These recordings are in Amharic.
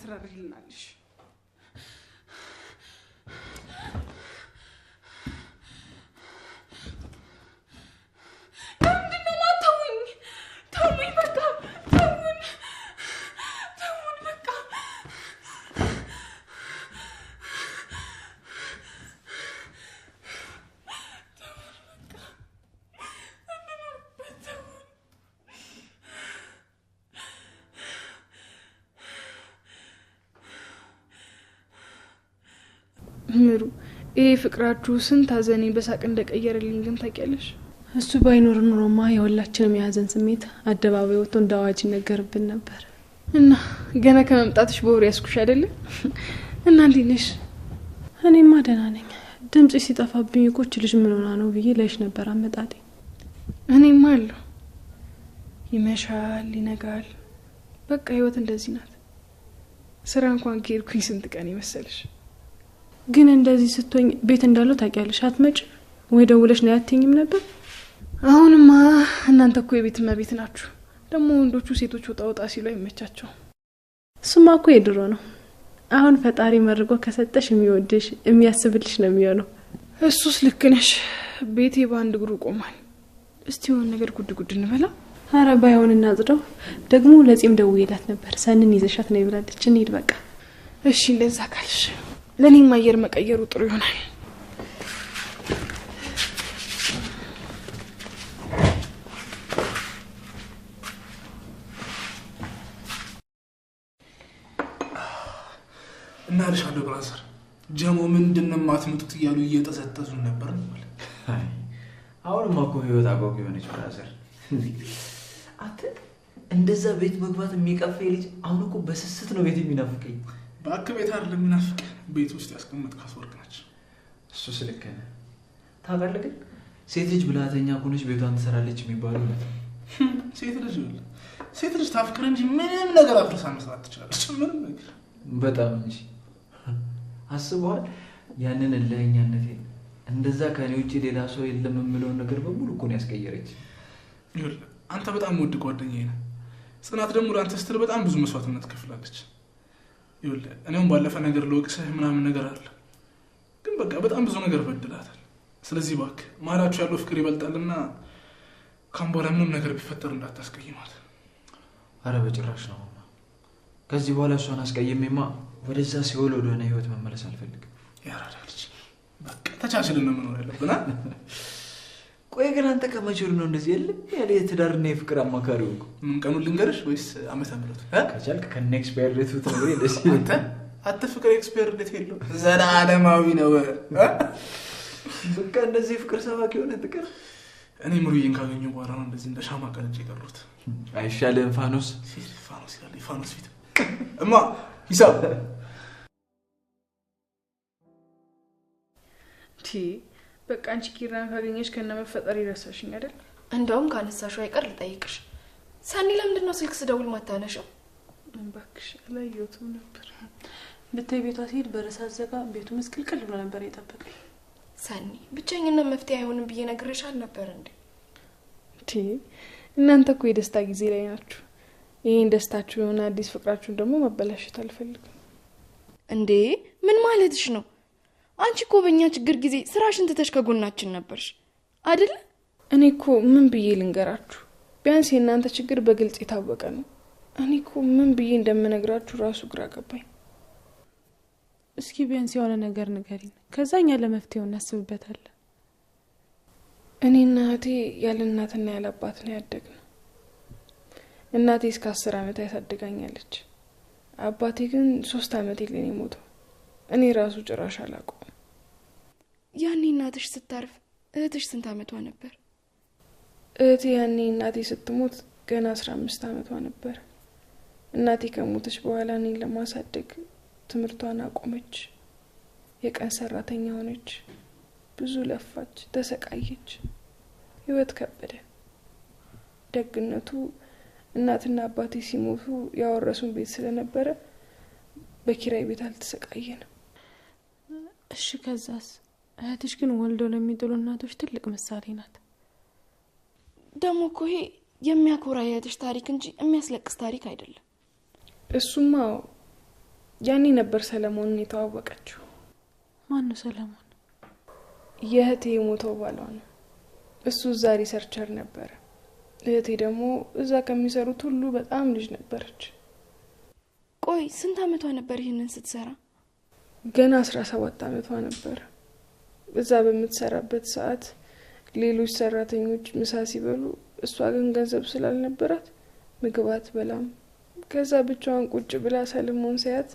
ትራሪልናለሽ። ለምንድን ነው የማትተውኝ? ተውኝ በቃ ተውን፣ ተውን በቃ። ተውን በቃ እንኖርበት፣ ተውን። ምሩ፣ ይሄ ፍቅራችሁ ስንት ሀዘኔን በሳቅ እንደቀየረልኝ ግን ታውቂያለሽ። እሱ ባይኖር ኑሮማ የሁላችንም የሀዘን ስሜት አደባባይ ወጥቶ እንደ አዋጅ ይነገርብን ነበር። እና ገና ከመምጣትሽ በወሬ ያስኩሽ አይደለ? እና እንዴት ነሽ? እኔማ ደህና ነኝ። ድምፅሽ ሲጠፋብኝ እኮ ይህች ልጅ ምን ሆና ነው ብዬ ላይሽ ነበር አመጣጤ። እኔማ አለሁ። ይመሻል፣ ይነጋል። በቃ ህይወት እንደዚህ ናት። ስራ እንኳን ከሄድኩኝ ስንት ቀን ይመሰልሽ? ግን እንደዚህ ስትሆኝ ቤት እንዳለው ታውቂያለሽ። አትመጭም ወይ ደውለሽ ነው ያትኝም ነበር? አሁንማ እናንተ እኮ የቤት እመቤት ናችሁ። ደግሞ ወንዶቹ ሴቶች ወጣ ወጣ ሲሉ አይመቻቸው። እሱማ እኮ የድሮ ነው። አሁን ፈጣሪ መርቆ ከሰጠሽ የሚወድሽ የሚያስብልሽ ነው የሚሆነው። እሱስ ልክ ነሽ። ቤቴ በአንድ እግሩ ቆሟል። እስቲ የሆነ ነገር ጉድ ጉድ እንበላ። አረ ባይሆን እናጽደው። ደግሞ ለጺም ደውዬላት ነበር። ሰንን ይዘሻት ነው ይብላለች። እንሂድ በቃ። እሺ እንደዛ ካልሽ ለእኔም አየር መቀየሩ ጥሩ ይሆናል። እና እልሻለሁ brother፣ ጀሞ ምንድን ነው የማትመጡት እያሉ እየጠዘጠዙን ነበር ነው የምልህ። አይ፣ አሁንማ እኮ ህይወት አጓጊ የሆነች brother። አንተ እንደዛ ቤት መግባት የሚቀፈኝ ልጅ አሁን እኮ በስስት ነው ቤት የሚናፍቀኝ። እባክህ ቤት አይደለም የሚናፍቅህ፣ ቤት ውስጥ ያስቀመጥካት ወርቅ ነች። እሱስ ልክ ነህ። ታውቃለህ ግን ሴት ልጅ ብልሃተኛ ከሆነች ቤቷን ትሰራለች የሚባለው እውነት ነው። ሴት ልጅ ይኸውልህ፣ ሴት ልጅ ታፍቅር እንጂ ምንም ነገር አፍርሳ መስራት ትችላለች። ምንም ነገር በጣም እንጂ አስበዋል። ያንን እልኸኛነቴን እንደዛ ከኔ ውጭ ሌላ ሰው የለም የምለውን ነገር በሙሉ እኮ ነው ያስቀየረች። ይኸውልህ፣ አንተ በጣም ውድ ጓደኛዬ ነህ። ጽናት ደግሞ ለአንተ ስትል በጣም ብዙ መስዋዕትነት ከፍላለች። ይኸውልህ፣ እኔውም ባለፈ ነገር ልወቅስህ ምናምን ነገር አለ፣ ግን በቃ በጣም ብዙ ነገር በድላታል። ስለዚህ እባክህ መሀላችሁ ያለው ፍቅር ይበልጣልና ካሁን በኋላ ምንም ነገር ቢፈጠር እንዳታስቀይማት። አረ በጭራሽ ነው። ከዚህ በኋላ እሷን አስቀይሜማ ወደዛ ሲኦል ወደሆነ ህይወት መመለስ አልፈልግም። ያራዳ ልጅ በቃ ተቻችለን ነው መኖር ያለብን። አ? ቆይ ግን አንተ ከመቼ ወዲህ ነው እንደዚህ የለም ያለ የትዳርና የፍቅር አማካሪ ሆንኩ? ምን ቀኑን ልንገርሽ ወይስ ዓመተ ምሕረቱ? ከቻልክ ከነ expire date ኡ ብትነግረኝ ደስ አንተ አንተ ፍቅር expire date የለውም ዘላለማዊ ነው። በቃ እንደዚህ የፍቅር ሰባኪ ሆነ ትቀር። እኔ ምሩዬን ካገኘሁ በኋላ ነው እንደዚህ እንደ ሻማ ቀልጬ የቀሩት። አይሻልህም ፋኖስ? ፋኖስ ይላል ፋኖስ ፊት እማ ሂሳብ በቃ አንቺ ኪራን ካገኘሽ ከነ መፈጠር ይረሳሽኝ አይደል? እንደውም ካነሳሽው አይቀር ልጠይቅሽ። ሰኒ ለምንድን ነው ስልክ ስደውል ማታነሽው? እባክሽ አላየሁትም ነበር። ብታይ ቤቷ ሲሄድ በር ሳትዘጋ ቤቱ ምስቅልቅል ብሎ ነበር የጠበቀኝ። ሰኒ ብቸኝነት መፍትሄ አይሆንም ብዬ ነግሬሽ አልነበር እንዴ? እናንተ እኮ የደስታ ጊዜ ላይ ናችሁ። ይሄን ደስታችሁን አዲስ ፍቅራችሁን ደግሞ ማበላሸት አልፈልግም። እንዴ ምን ማለትሽ ነው? አንቺ እኮ በእኛ ችግር ጊዜ ስራሽን ትተሽ ከጎናችን ነበርሽ አይደል? እኔ እኮ ምን ብዬ ልንገራችሁ? ቢያንስ የእናንተ ችግር በግልጽ የታወቀ ነው። እኔ እኮ ምን ብዬ እንደምነግራችሁ ራሱ ግራ ገባኝ። እስኪ ቢያንስ የሆነ ነገር ንገሪን፣ ከዛ እኛ ለመፍትሄው እናስብበታለን። እኔና እህቴ ያለ እናትና ያለ አባት ነው ያደግነው። እናቴ እስከ 10 ዓመት ያሳድጋኛለች። አባቴ ግን 3 ዓመት የለኝ የሞተው። እኔ ራሱ ጭራሽ አላውቀውም። ያኔ እናትሽ ስታርፍ እህትሽ ስንት ዓመቷ ነበር? እህቴ ያኔ እናቴ ስትሞት ገና 15 ዓመቷ ነበር። እናቴ ከሞተች በኋላ እኔን ለማሳደግ ትምህርቷን አቆመች። የቀን ሰራተኛ ሆነች። ብዙ ለፋች፣ ተሰቃየች። ህይወት ከበደ። ደግነቱ እናትና አባቴ ሲሞቱ ያወረሱን ቤት ስለነበረ በኪራይ ቤት አልተሰቃየንም። እሺ ከዛስ? እህትሽ ግን ወልዶ ለሚጥሉ እናቶች ትልቅ ምሳሌ ናት። ደሞ እኮ ይሄ የሚያኮራ የእህትሽ ታሪክ እንጂ የሚያስለቅስ ታሪክ አይደለም። እሱማ ያኔ ነበር ሰለሞንን የተዋወቀችው። ማን ነው ሰለሞን? የእህቴ የሞተው ባሏ ነው። እሱ እዛ researcher ነበረ። እህቴ ደግሞ እዛ ከሚሰሩት ሁሉ በጣም ልጅ ነበረች። ቆይ ስንት አመቷ ነበር ይህንን ስትሰራ? ገና 17 አመቷ ነበር። እዛ በምትሰራበት ሰዓት ሌሎች ሰራተኞች ምሳ ሲበሉ እሷ ግን ገንዘብ ስላልነበራት ምግብ አትበላም። ከዛ ብቻዋን ቁጭ ብላ ሰለሞን ሳያት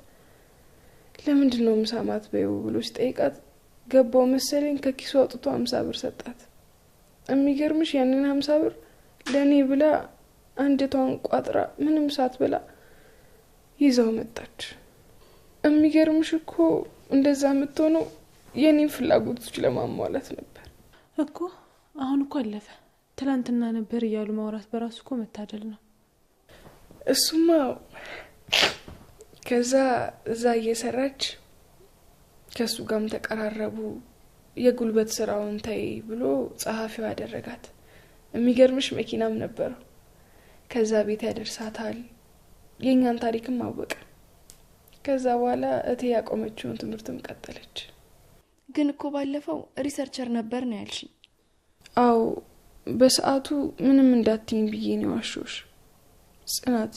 ለምንድን ነው ምሳ ማትበይው ብሎ ሲጠይቃት ገባው መሰለኝ ከኪሱ አውጥቶ 50 ብር ሰጣት። የሚገርምሽ ያንን 50 ብር ለኔ ብላ አንጀቷን ቋጥራ ምንም ሳትበላ ይዛው መጣች። የሚገርምሽ እኮ እንደዛ የምትሆነው የኔን ፍላጎቶች ለማሟላት ነበር እኮ። አሁን እኮ አለፈ። ትላንትና ነበር እያሉ ማውራት በራሱ እኮ መታደል ነው። እሱማ ከዛ እዛ እየሰራች ከሱ ጋርም ተቀራረቡ። የጉልበት ስራውን ታይ ብሎ ጸሐፊው አደረጋት። የሚገርምሽ መኪናም ነበረው። ከዛ ቤት ያደርሳታል። የኛን ታሪክም አወቀ። ከዛ በኋላ እቴ ያቆመችውን ትምህርትም ቀጠለች። ግን እኮ ባለፈው researcher ነበር ነው ያልሽኝ? አዎ፣ በሰዓቱ ምንም እንዳትኝ ብዬ ነው ዋሾሽ። ጽናት፣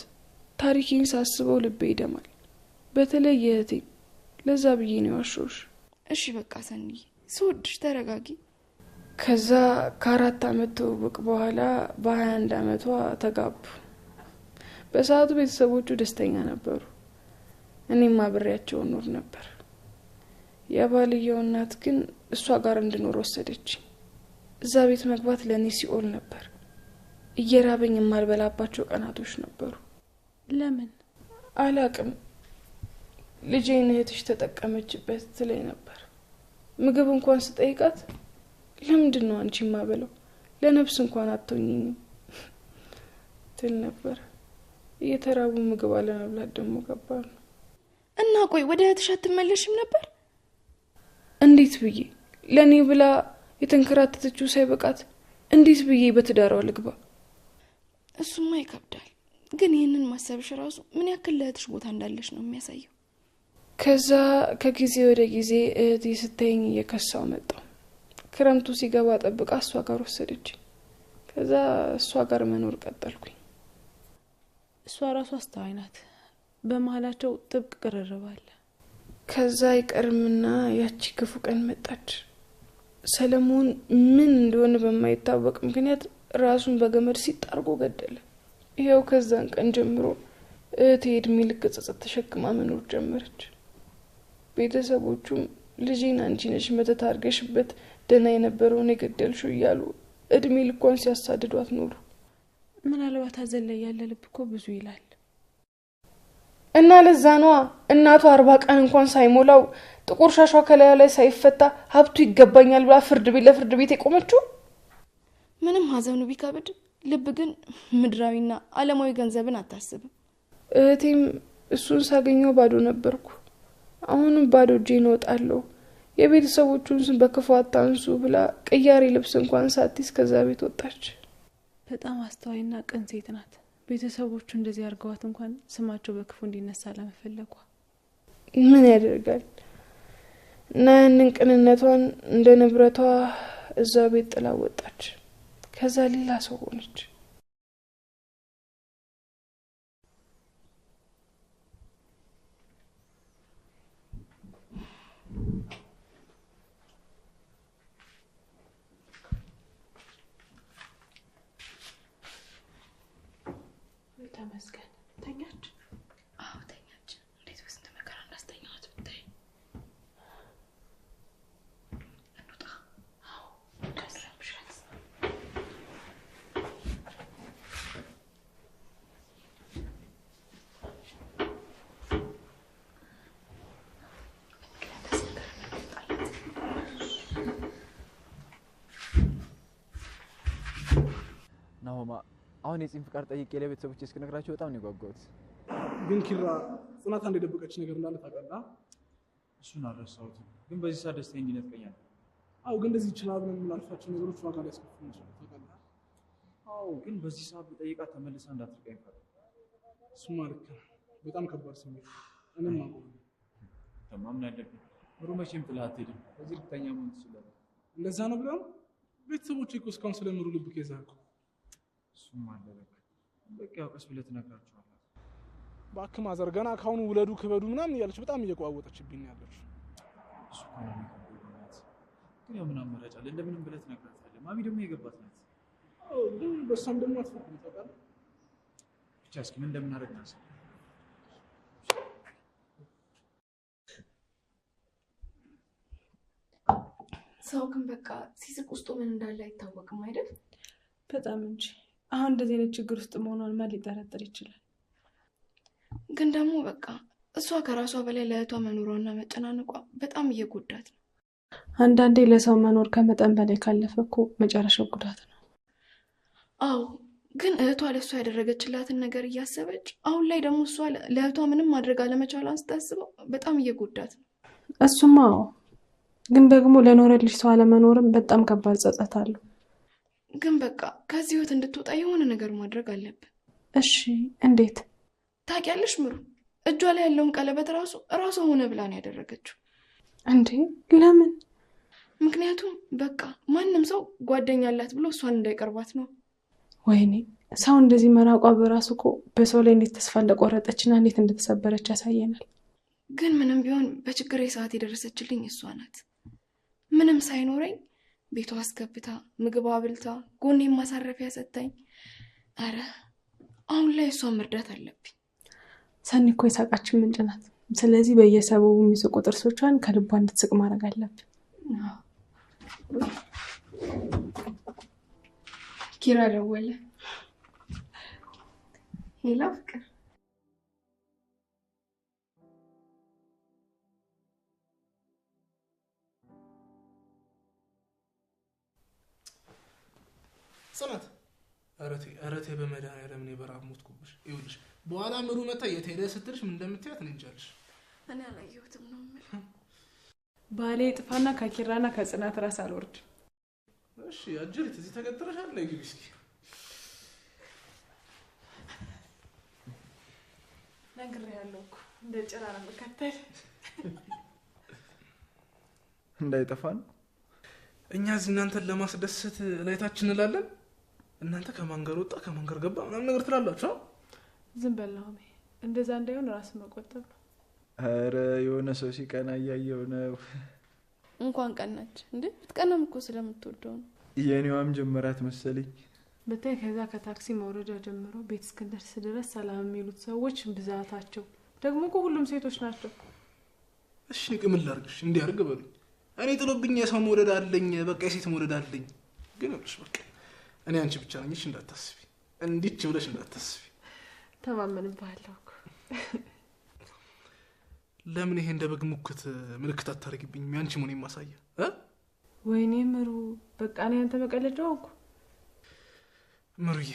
ታሪኬን ሳስበው ልቤ ይደማል። በተለይ የእህቴ። ለዛ ብዬ ነው ዋሾሽ። እሺ በቃ ሰንዬ፣ ስወድሽ ተረጋጊ። ከዛ ከ4 አመት ትውውቅ በኋላ በ21 አመቷ ተጋቡ። በሰዓቱ ቤተሰቦቹ ደስተኛ ነበሩ። እኔም አብሬያቸው ኖር ነበር። የባልየው እናት ግን እሷ ጋር እንድኖር ወሰደች። እዛ ቤት መግባት ለኔ ሲኦል ነበር። እየራበኝ የማልበላባቸው ቀናቶች ነበሩ። ለምን አላቅም። ልጄን እህትሽ ተጠቀመችበት ትለኝ ነበር። ምግብ እንኳን ስጠይቃት ለምንድን ነው አንቺ የማበላው ለነፍስ እንኳን አትሆኝኝም ትል ነበር። እየተራቡ ምግብ አለመብላት ደግሞ ከባድ ነው። እና ቆይ ወደ እህትሽ አትመለሽም ነበር? እንዴት ብዬ ለኔ ብላ የተንከራተተችው ሳይበቃት እንዴት ብዬ በትዳሯ ልግባ? እሱማ ይከብዳል። ግን ይህንን ማሰብሽ ራሱ ምን ያክል ለእህትሽ ቦታ እንዳለሽ ነው የሚያሳየው። ከዛ ከጊዜ ወደ ጊዜ እህቴ ስታየኝ እየከሳው መጣው። ክረምቱ ሲገባ ጠብቃ እሷ ጋር ወሰደች። ከዛ እሷ ጋር መኖር ቀጠልኩኝ። እሷ ራሷ አስተዋይ ናት። በመሀላቸው ጥብቅ ቅርርብ አለ። ከዛ ይቀርምና ያቺ ክፉ ቀን መጣች። ሰለሞን ምን እንደሆነ በማይታወቅ ምክንያት ራሱን በገመድ ሲጣርጎ ገደለ። ይኸው ከዛን ቀን ጀምሮ እህቴ እድሜ ልክ ጸጸት ተሸክማ መኖር ጀመረች። ቤተሰቦቹም ልጄን አንቺ ነሽ መተት አድርገሽበት ደህና የነበረውን የገደልሽው እያሉ እድሜ ልኳን ሲያሳድዷት ኖሩ። ምናልባት ሀዘን ላይ ያለ ልብ እኮ ብዙ ይላል። እና ለዛ ነዋ እናቱ 40 ቀን እንኳን ሳይሞላው ጥቁር ሻሿ ከላዩ ላይ ሳይፈታ ሀብቱ ይገባኛል ብላ ፍርድ ቤት ለፍርድ ቤት የቆመችው። ምንም ሀዘኑ ቢከብድ ልብ ግን ምድራዊና ዓለማዊ ገንዘብን አታስብም። እህቴም እሱን ሳገኘው ባዶ ነበርኩ። አሁንም ባዶ እጄን እወጣለሁ። የቤተሰቦቹን ስም በክፉ አታንሱ ብላ ቅያሬ ልብስ እንኳን ሳትይዝ ከዛ ቤት ወጣች። በጣም አስተዋይና ቅን ሴት ናት። ቤተሰቦቹ እንደዚህ አድርገዋት እንኳን ስማቸው በክፉ እንዲነሳ ለመፈለጓ ምን ያደርጋል። እና ያንን ቅንነቷን እንደ ንብረቷ እዛ ቤት ጥላ ወጣች። ከዛ ሌላ ሰው ሆነች። ተመስገን። ተኛች? አዎ ተኛች። እንዴት በስንት መከራ እንዳስተኛዋት ብታይ። እንውጣ። አዎ እንዳንረብሻት። ናሆማ አሁን የጺም ፍቃድ ጠይቄ ለቤተሰቦቼ እስክነግራቸው በጣም ነው የጓጓሁት። ግን ኪራ ጽናት አንድ የደበቀች ነገር እንዳለ ታውቃለህ? እሱን አልረሳሁትም፣ ግን በዚህ ሰዓት ደስታዬ እንዲነጥቀኝ አለ። አዎ፣ ግን እንደዚህ ይችላል ብለን የምናልፋቸው ነገሮች ዋጋ ሊያስከፍሉን ይችላል። ታውቃለህ? አዎ፣ ግን በዚህ ሰዓት ብጠይቃት ተመልሳ እንዳትርቀኝ ፈራሁ። እሱማ ልክ ነህ። በጣም ከባድ ስሜት። እኔም አውቀዋለሁ። አንተማ ምን አለብኝ? ምሩ መቼም ጥለህ አትሄድም። በዚህ እርግጠኛ መሆን ትችላለህ። እንደዛ ነው ብለው ቤተሰቦቼ እኮ እስካሁን ስለ ምሩ ልብ case አልኩ። እሱም አለ በቃ በቃ ያው ቀስ ብለህ ትነግራቸዋለህ። እባክህ mother ገና ካሁኑ ውለዱ ክበዱ ምናምን እያለች በጣም እየቋወጠችብኝ ያለች። እሱ እኮ ነው የሚከብደው በእናትህ። ግን ያው ምን አማራጭ አለ? እንደምንም ብለህ ትነግራታለህ። ማሚ ደግሞ የገባት ናት። አዎ፣ ግን በእሷም ደግሞ አትፈርድም ታውቃለህ። ብቻ እስኪ ምን እንደምናደርግ እናስብ። ሰው ግን በቃ ሲስቅ ውስጡ ምን እንዳለ አይታወቅም አይደል? በጣም እንጂ። አሁን እንደዚህ አይነት ችግር ውስጥ መሆኗን ማን ሊጠረጥር ይችላል? ግን ደግሞ በቃ እሷ ከራሷ በላይ ለእህቷ መኖሯና መጨናነቋ በጣም እየጎዳት ነው። አንዳንዴ ለሰው መኖር ከመጠን በላይ ካለፈ እኮ መጨረሻው ጉዳት ነው። አዎ፣ ግን እህቷ ለእሷ ያደረገችላትን ነገር እያሰበች አሁን ላይ ደግሞ እሷ ለእህቷ ምንም ማድረግ አለመቻሏን ስታስበው በጣም እየጎዳት ነው። እሱማ አዎ፣ ግን ደግሞ ለኖረልሽ ሰው አለመኖርም በጣም ከባድ ጸጸት አለው። ግን በቃ ከዚህ ህይወት እንድትወጣ የሆነ ነገር ማድረግ አለብን። እሺ፣ እንዴት? ታውቂያለሽ ምሩ፣ እጇ ላይ ያለውን ቀለበት ራሱ ራሷ ሆነ ብላ ነው ያደረገችው። እንዴ ለምን? ምክንያቱም በቃ ማንም ሰው ጓደኛ አላት ብሎ እሷን እንዳይቀርባት ነው። ወይኔ ሰው እንደዚህ መራቋ በራሱ እኮ በሰው ላይ እንዴት ተስፋ እንደቆረጠችና እንዴት እንደተሰበረች ያሳየናል። ግን ምንም ቢሆን በችግሬ ሰዓት የደረሰችልኝ እሷ ናት። ምንም ሳይኖረኝ ቤቷ አስገብታ ምግብ አብልታ ጎኔን ማሳረፊያ ሰጥታኝ፣ አረ አሁን ላይ እሷን መርዳት አለብኝ። ሰኒ እኮ የሳቃችን ምንጭ ናት። ስለዚህ በየሰበቡ የሚስቁ ጥርሶቿን ከልቧ እንድትስቅ ማድረግ አለብን። ኪራ ደወለ። Hello ፍቅር። ጽናት ኧረ ተይ በመድኃኒዓለም እኔ በረሀብ ሞትኩብሽ። ይኸውልሽ በኋላ ምሩ መታ የት ሄደ ስትልሽ ምን እንደምትያት እኔ እንጃልሽ። እኔ አላየሁትም ነው የምልህ። ባሌ ጥፋና ከኪራና ከጽናት ራስ አልወርድም። እሺ አጅሪት እዚህ ተቀጥረሻል። ነይ ግቢ እስኪ። ነግሬሃለሁ እኮ እንደ ጭራ ነው የምከተል። እንዳይጠፋ ነው። እኛ እዚህ እናንተን ለማስደሰት ላይታችን እንላለን። እናንተ ከማን ጋር ወጣ ከማን ጋር ገባ ምናምን ነገር ትላላችሁ። ዝም በል ናሆሜ፣ እንደዛ እንዳይሆን ራስ መቆጠብ ነው። ኧረ የሆነ ሰው ሲቀና እያየሁ ነው። እንኳን ቀናች እንዴ! ብትቀናም እኮ ስለምትወደው ነው። የኔዋም ጀመራት መሰለኝ። ብታይ ከዛ ከታክሲ መውረጃ ጀምሮ ቤት እስክንደርስ ድረስ ሰላም የሚሉት ሰዎች ብዛታቸው ደግሞ እኮ ሁሉም ሴቶች ናቸው። እሺ ምን ላድርግሽ? እንዲህ አድርግ በሉኝ። እኔ ጥሎብኝ የሰው መውደድ አለኝ፣ በቃ የሴት መውደድ አለኝ። ግን ይኸውልሽ በቃ እኔ አንቺ ብቻ ነኝ። እሺ እንዳታስቢ፣ እንዲች ብለሽ እንዳታስቢ። ተማመንብሃለሁ እኮ። ለምን ይሄ እንደ በግ ሙክት ምልክት አታደርጊብኝም? ያንቺ መሆኔን ማሳያ። ወይኔ ምሩ፣ በቃ እኔ አንተ መቀለጃ ሆንኩ። ምሩዬ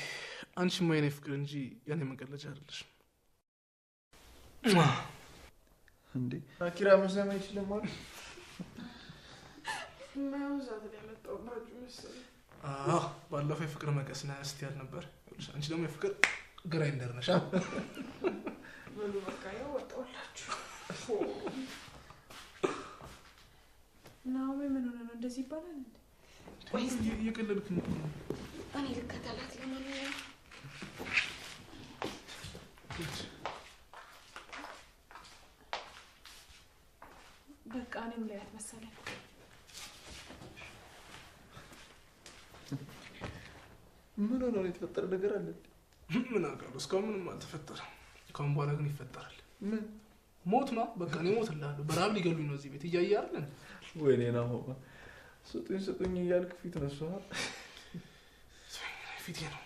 አንቺማ የኔ ፍቅር እንጂ የኔ መቀለጃ አይደለሽም። እንዴ አኪራ መሳም አይችልም ማለት አዎ፣ ባለፈው የፍቅር መቀስ ነህ ስትያል ነበር። አንቺ ደግሞ የፍቅር grinder ነሽ። በሉ በቃ ያው ወጣሁላችሁ። ናሆሜ ምን ሆነ ነው እንደዚህ ይባላል እንዴ? ቆይ እየቀለድክ ነው። እኔ ልከተላት ለማንኛውም። በቃ እኔም ላያት መሰለኝ። ምን ሆነ ነው? የተፈጠረ ነገር አለ? ምን አውቃለሁ፣ እስካሁን ምንም አልተፈጠረም። ካሁን በኋላ ግን ይፈጠራል። ምን ሞት ነው? በቃ እኔ ሞት እልሃለሁ። በረሀብ ሊገሉኝ ነው እዚህ ቤት እያየህ አይደል? ወይኔ ናሆማ ስጡኝ ስጡኝ እያልክ ፊት ነሷል። ፊቴ ነው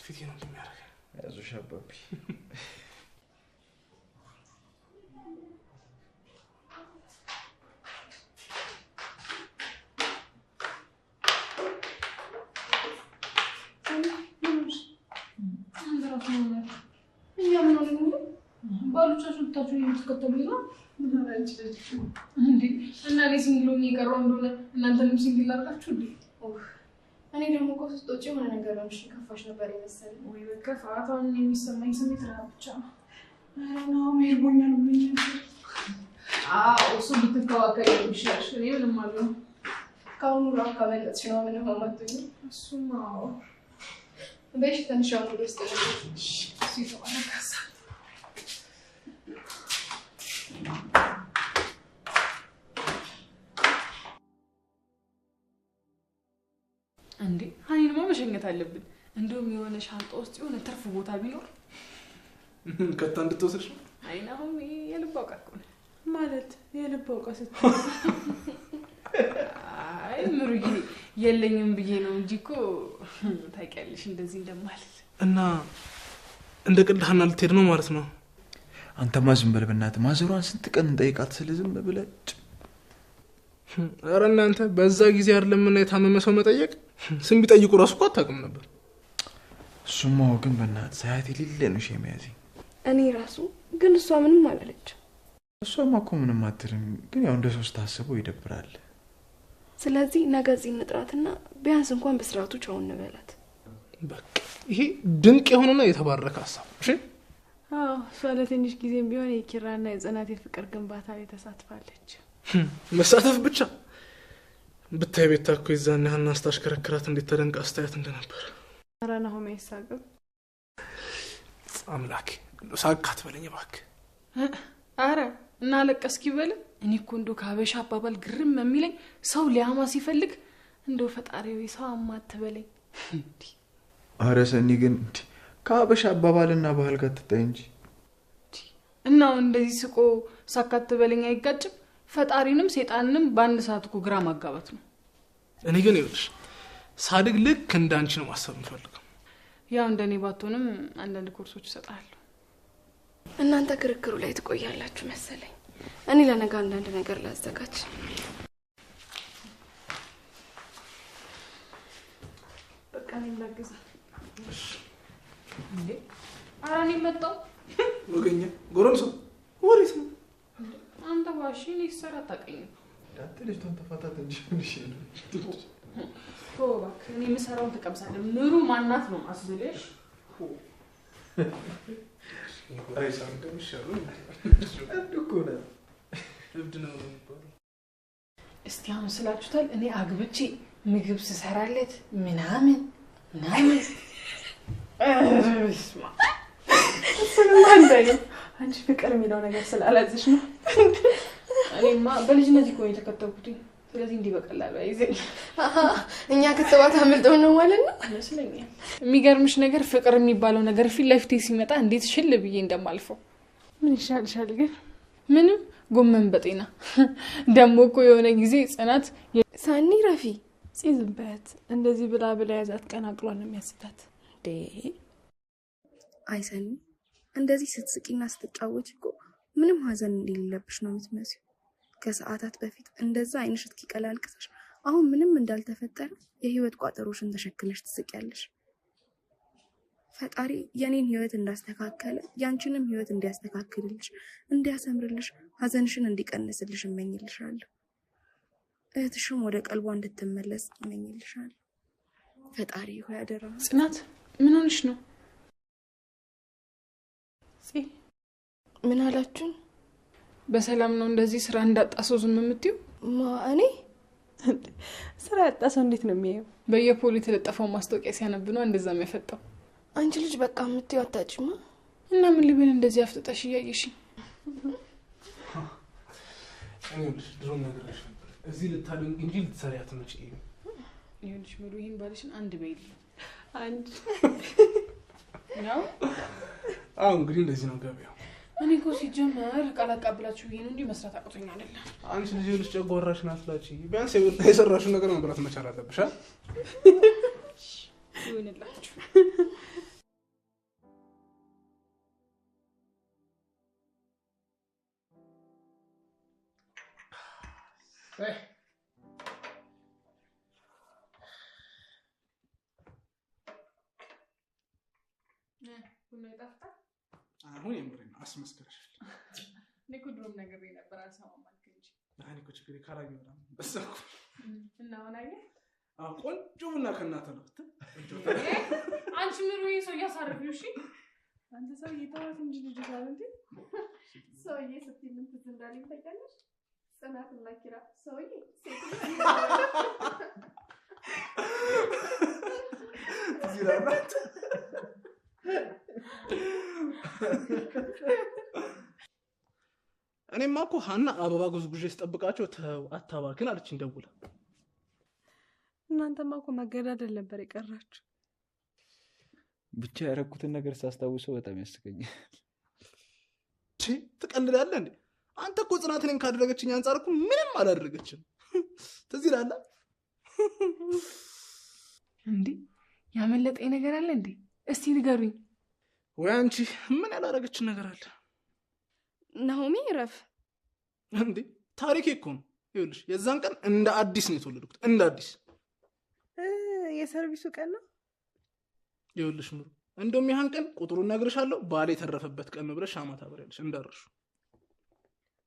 ፊቴ ነው እንደሚያደርገኝ። አይዞሽ አባቢ። እኛ ምን ሆነን ነው? ባሎቻችሁ ብታችሁ የምትከተሉኝ ነው እንዴ? እና እኔ single ሆኜ የቀረው እንደሆነ እናንተንም single አድርጋችሁ እንዴ? እኔ ደግሞ እኮ ስትወጪ የሆነ ነገር ሆንሽ ከፋሽ ነበር የመሰለኝ። ወይ መከፋት! አሁን የሚሰማኝ ስሜት ረሀብ ብቻ ነው። ኧረ ናሆም እርቦኛል ብሎኝ ነበር። አዎ እሱ ብትንከባከቢ ነው የሚሻልሽ። እኔ ምንም አልሆንም። ከአሁኑ ራሱ ካመለጥሽ ነው ምንም አማትሆኚው። እሱማ አዎ። በይ እሺ ተነሽ አሁን ወደ ውስጥ እንግባ። እሱ የተባረከ ሀሳብ። እንዴ ሀኒንማ መሸኘት አለብን። እንደውም የሆነ ሻንጣ ውስጥ የሆነ ትርፍ ቦታ ቢኖር ከታ እንድትወስድሽ ነው። አይ ናሆም የልብ አውቃ እኮ ነው። ማለት የልብ አውቃ ስትል አይ ምሩዬ የለኝም ብዬ ነው እንጂ እኮ ታውቂያለሽ እንደዚህ እንደማልል። እና እንደ ቅልድ ሀና ልትሄድ ነው ማለት ነው? አንተማ ዝም በል በእናትህ። ማዘሯን ስንት ቀን እንጠይቃት ስል ዝም ብለህ ኧረ እናንተ በዛ ጊዜ አይደለምና የታመመ ሰው መጠየቅ ስም ቢጠይቁ እራሱ እኮ አታውቅም ነበር። እሱማ ግን በእናትህ ሳያት የሌለ ነው shame ያዘኝ። እኔ ራሱ ግን እሷ ምንም አላለችም። እሷማ እኮ ምንም አትልም፣ ግን ያው እንደ ሰው ስታስበው ይደብራል። ስለዚህ ነገ እዚህ እንጥራትና ቢያንስ እንኳን በስርዓቱ ቻው እንበላት። በቃ ይሄ ድንቅ የሆነና የተባረከ ሀሳብ። እሺ አዎ እሷ ለትንሽ ጊዜም ቢሆን የኪራና የጽናት የፍቅር ግንባታ ላይ ተሳትፋለች። መሳተፍ ብቻ ብታይ ቤታ እኮ የዛን ያህል ስታሽከረክራት እንዴት ተደንቃ አስተያየት እንደነበር። ኧረ ናሆም አይሳቅም። አምላኬ ሳቅ አትበለኝ እባክህ። ኧረ እና አለቀስክ ይበል። እኔ እኮ እንደው ከሀበሻ አባባል ግርም የሚለኝ ሰው ሊያማ ሲፈልግ እንደው ፈጣሪ ወይ ሰው አማ አትበለኝ። ኧረ ሰኒ ግን ከሀበሻ አባባልና ባህል ጋር ትታይ እንጂ። እና እንደዚህ ስቆ ሳቅ አትበለኝ አይጋጭም? ፈጣሪንም ሰይጣንንም በአንድ ሰዓት እኮ ግራ ማጋባት ነው። እኔ ግን ይኸውልሽ ሳድግ ልክ እንዳንቺ ነው ማሰብ የምፈልገው። ያው እንደኔ ባትሆንም አንዳንድ ኮርሶች እሰጥሃለሁ። እናንተ ክርክሩ ላይ ትቆያላችሁ መሰለኝ። እኔ ለነገ አንዳንድ ነገር ላዘጋጅ። በቃ እኔም ላግዛት። እንዴ ኧረ እኔ መጣሁ። ወገኛ ጎረምሳ ወዴት ነው? አንተ ዋሺ እኔ ስሰራ አታውቅኝም። አንተ ልጅቷን ተፋታት እንጂ ምን እሺ ነው? ተው እባክህ፣ እኔ የምሰራውን ትቀምሳለህ። ምሩ ማናት ነው ማስብልሽ? እስቲ አሁን ስላችሁታል። እኔ አግብቼ ምግብ ስሰራለት ምናምን ምናምን አንቺ ፍቅር የሚለው ነገር ስላላዝሽ ነው። እኔማ በልጅነት እኮ ነው የተከተብኩትኝ። ስለዚህ እንዲህ በቀላሉ አይዘኝ። እኛ ክትባት አምልጦን ነው ማለት ነው ይመስለኛል። የሚገርምሽ ነገር ፍቅር የሚባለው ነገር ፊት ለፊቴ ሲመጣ እንዴት ሽል ብዬ እንደማልፈው። ምን ይሻልሻል ግን? ምንም ጎመን በጤና። ደግሞ እኮ የሆነ ጊዜ ጽናት ሳኒ ረፊ ዝም በያት። እንደዚህ ብላ ብላ ያዛት ቀን አቅሏን ነው የሚያስታት። እንዴ አይ ሰኒ፣ እንደዚህ ስትስቂና ስትጫወች እኮ ምንም ሀዘን እንደሌለብሽ ነው የምትመስዪው። ከሰዓታት በፊት እንደዛ ዓይንሽ እስኪቀላ አልቅሰሽ አሁን ምንም እንዳልተፈጠረ የህይወት ቋጠሮሽን ተሸክመሽ ትስቂያለሽ። ፈጣሪ የኔን ህይወት እንዳስተካከለ ያንቺንም ህይወት እንዲያስተካክልልሽ፣ እንዲያሰምርልሽ፣ ሀዘንሽን እንዲቀንስልሽ እመኝልሻለሁ። እህትሽም ወደ ቀልቧ እንድትመለስ እመኝልሻለሁ። ፈጣሪ ሆይ አደራ። ጽናት ምን ሆነሽ ነው? ምን አላችሁኝ? በሰላም ነው እንደዚህ ስራ እንዳጣ ሰው ዝም የምትይው? ማ እኔ ስራ ያጣ ሰው እንዴት ነው የሚያየው? በየፖሊ የተለጠፈው ማስታወቂያ ሲያነብ ነው እንደዛ የሚያፈጣው። አንቺ ልጅ በቃ የምትይው አታጭማ። እና ምን ልበል እንደዚህ አፍጥጠሽ እያየሽኝ? እኔ ይኸውልሽ ድሮም ነግሬሽ ነበር፣ እዚህ ልታደንቅ እንጂ ልትሰሪ አትመጪም። ይኸውልሽ ምሩ ይሄን ባልሽን አንድ በይልኝ። አንድ ነው። አዎ እንግዲህ እንደዚህ ነው ገበያው። እኔ እኮ ሲጀመር ቃል አቃብላችሁ ብዬ ነው እንጂ መስራት አቅቶኝ አይደለም። አንቺ ልጅ ይኸውልሽ ጨጓራሽን አትላጪ። ቢያንስ የሰራሽውን ነገር መብላት መቻል አለብሽ። ይሁንላችሁ። ቡና ይጣፍጣል። አሁን የምሬን ነው፣ አስመስክረሻል። እኔ እኮ ድሮም ነግሬ ነበር አልሰማም አልክ እንጂ። እኔ እኮ ችግሬ ካላየሁ ምናምን በዛ እኮ። እና አሁን አየህ? አዎ ቆንጆ ቡና ከእናትህ ነው። አንቺ ምሩ ይሄን ሰው እያሳረፊው። እሺ አንተ ሰው እየተዋት እንጂ ልጅቷን እንዴ። ሰውዬ ስትይ ምን ትዝ እንዳለኝ ታውቂያለሽ? ጽናትና ኪራ ሰውዬ ሴት ትዝ ይላል። እኔማ እኮ ሀና አበባ ጉዝጉዤ ስጠብቃቸው ተው አታባክን አለችኝ ደውላ። እናንተማ እኮ መገዳደል ነበር የቀራችሁ። ብቻ ያረኩትን ነገር ሳስታውሰው በጣም ያስቀኛል። ትቀልዳለህ እንዴ? አንተ እኮ ጽናት እኔን ካደረገችኝ አንጻር እኮ ምንም አላደረገችም። ትዝ ይልሃል እንዴ? ያመለጠኝ ነገር አለ እንዴ? እስቲ ንገሩኝ። ወይ አንቺ ምን ያላደረገችን ነገር አለ? ናሆሚ ረፍ እንዴ ታሪኬ እኮ ነው። ይኸውልሽ የዛን ቀን እንደ አዲስ ነው የተወለድኩት፣ እንደ አዲስ። የሰርቪሱ ቀን ነው። ይኸውልሽ ምሩ፣ እንደውም ያን ቀን ቁጥሩን እነግርሻለሁ፣ ባሌ የተረፈበት ቀን ነው ብለሽ ሻማ ታበሪያለሽ እንዳርሹ።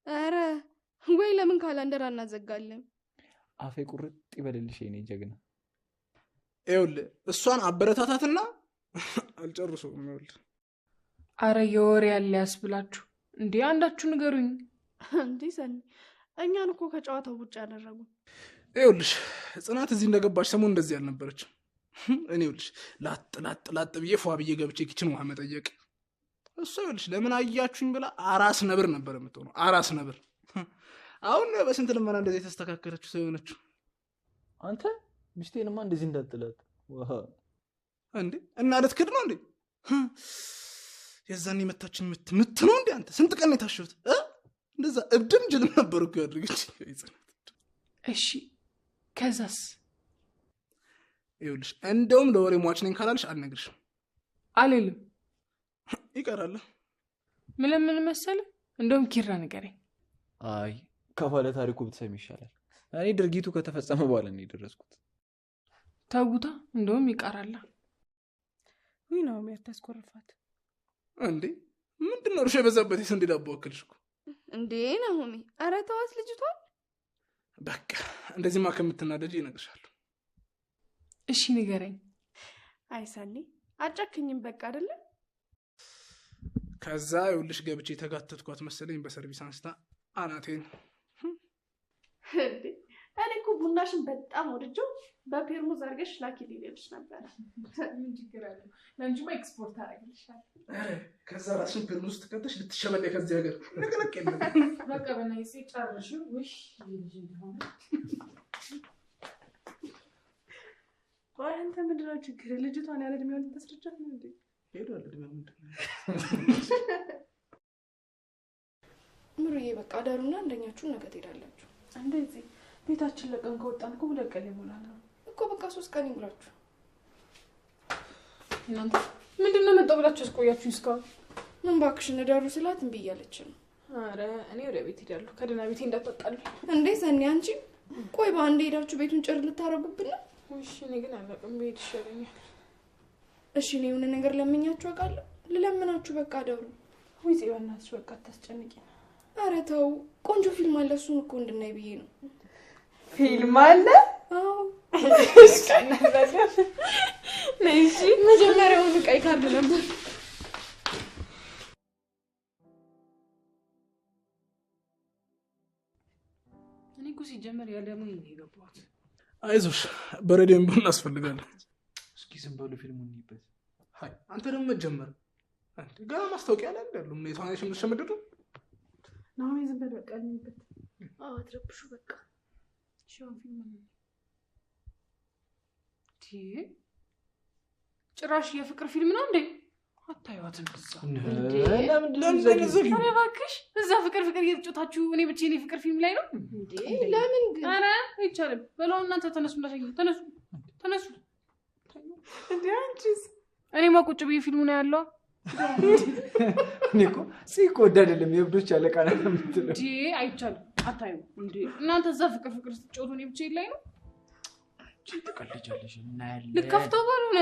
ኧረ ወይ ለምን ካላንደር አናዘጋለን? አፌ ቁርጥ ይበልልሽ የኔ ጀግና። ይኸውልህ እሷን አበረታታትና አልጨርሰውም። ይኸውልህ አረ የወሬ ያለ ያስብላችሁ እንዴ! አንዳችሁ ንገሩኝ። እንዴ ሰኒ፣ እኛን እኮ ከጨዋታው ውጭ ያደረጉ። ይኸውልሽ ጽናት እዚህ እንደገባች ሰሞን እንደዚህ አልነበረችም። እኔ ይኸውልሽ ላጥ ላጥ ላጥ ብዬ ፏ ብዬ ገብቼ kitchen ውሃ መጠየቅ፣ እሷ ይኸውልሽ ለምን አያችሁኝ ብላ አራስ ነብር ነበር የምትሆነው፣ አራስ ነብር። አሁን በስንት ልመና እንደዚህ የተስተካከለችው ሰው የሆነችው። አንተ ሚስቴንማ እንደዚህ እንዳትጥላት እንዴ! እና ልትክድ ነው እንዴ? የዛን የመታችን ምት ምት ነው እንዴ? አንተ ስንት ቀን ነው የታሸሁት? እንደዛ እብድም ጅልም ነበር እኮ ያደረገች ጽናት። እሺ ከዛስ? ይኸውልሽ እንደውም ለወሬ ሟች ነኝ ካላልሽ አልነግርሽም። አልልም። ይቀራል። ምን መሰለህ፣ እንደውም ኪራ ንገረኝ። አይ ከባለ ታሪኩ ብትሰሚ ይሻላል። እኔ ድርጊቱ ከተፈጸመ በኋላ ነው የደረስኩት። ተውታ፣ እንደውም ይቀራል። ውይ ናሆሚ አታስኮርፋት እንዴ! ምንድነው እርሾ የበዛበት የስንዴ ዳቦ አክልሽ እኮ እንዴ ናሆሚ። ኧረ ተዋት ልጅቷን። በቃ እንደዚህማ ከምትናደጂ እነግርሻለሁ። እሺ ንገረኝ። አይ ሰኒ አጨክኝም በቃ አይደለ? ከዛ ይኸውልሽ ገብቼ የተጋተትኳት መሰለኝ በሰርቪስ አንስታ አናቴን። እንዴ እኔ እኮ ቡናሽን በጣም ወድጄው በፔርሙዝ አድርገሽ ላኪልኝ ልልሽ ነበር። ምን ችግር አለው? ለአንቺማ ኤክስፖርት አደርግልሻለሁ። ኧረ ከዛ ራስሽን ፔርሙዝ ውስጥ ከተሽ ልትሸበለይ ከዚህ ሀገር ንቅንቅ የለም። በቃ በናይሴ ጨርሽው። ውይ ልጅ እንደሆነ ቆይ አንተ ምንድነው ችግር? ልጅቷን ያለ እድሜዋ ልታስረጃት ነው እንዴ? ሄዷል እድሜዋ ምንድነው? ምሩዬ በቃ አዳሩና አንደኛችሁን ነገ ትሄዳላችሁ። እንደዚህ ቤታችን ለቀን ከወጣን እኮ 2 ቀን ይሞላል እኮ። በቃ 3 ቀን ይሙላችሁ። እናንተ ምንድነው መጣው ብላችሁ አስቆያችሁኝ እስካሁን? ምን እባክሽ እዳሩ ስላት እምቢ እያለች ነው። ኧረ እኔ ወደ ቤት ሄዳለሁ። ከደህና ቤቴ እንዳታጣሉ። እንዴ ሰኒ አንቺ ቆይ በአንዴ ሄዳችሁ ቤቱን ጭር ልታረጉብን ነው? እሺ እኔ ግን አላውቅም፣ ብሄድ ይሻለኛል። እሺ እኔ የሆነ ነገር ለምኛችሁ አውቃለሁ? ልለምናችሁ በቃ አዳሩ። ውይ በእናትሽ በቃ አታስጨንቂ። ኧረ ተው፣ ቆንጆ ፊልም አለ፣ እሱን እኮ እንድናይ ብዬ ነው። ፊልም አለ? አዎ። እሺ ነይ። እሺ መጀመሪያውኑ ቀይ ካርድ ነበር። እኔ እኮ ሲጀመር ያለ ሙኝ ነው የገባሁት። አይዞሽ በሬዲዮም ቢሆን እናስፈልጋለን። እስኪ ዝም በሉ ፊልሙን እንይበት። አይ አንተ ደግሞ መጀመር አንተ ገና ማስታወቂያ ላይ አይደለም የተዋናይሽ የምትሸመድደው። ናሆሚ ዝም በል በቃ እንይበት። አዎ አትረብሹ በቃ። እሺ አሁን ፊልሙን ጭራሽ የፍቅር ፊልም ነው እንዴ? አታዩትም እዛ እንዴ? ኧረ እባክሽ እዛ ፍቅር ፍቅር እየተጫወታችሁ እኔ ብቻዬን የፍቅር ፊልም ላይ ነው እንዴ? ለምን ግን? ኧረ አይቻልም። በለው እናንተ ተነሱ፣ እንዳሸኝ ተነሱ፣ ተነሱ። እንዴ አንቺስ? እኔማ ቁጭ ብዬ ፊልሙ ነው ያለው። እኔ እኮ ጽ እኮ ወደ አይደለም የእብዶች አለቃ ናት የምትለው። እንዴ አይቻልም። አታዩ እንዴ እናንተ እዛ ፍቅር ፍቅር ስትጫወቱ እኔ ብቻዬን ላይ ነው። ትቀልጃለሽ። እናያለን። ልከፍተው ባልሆነ።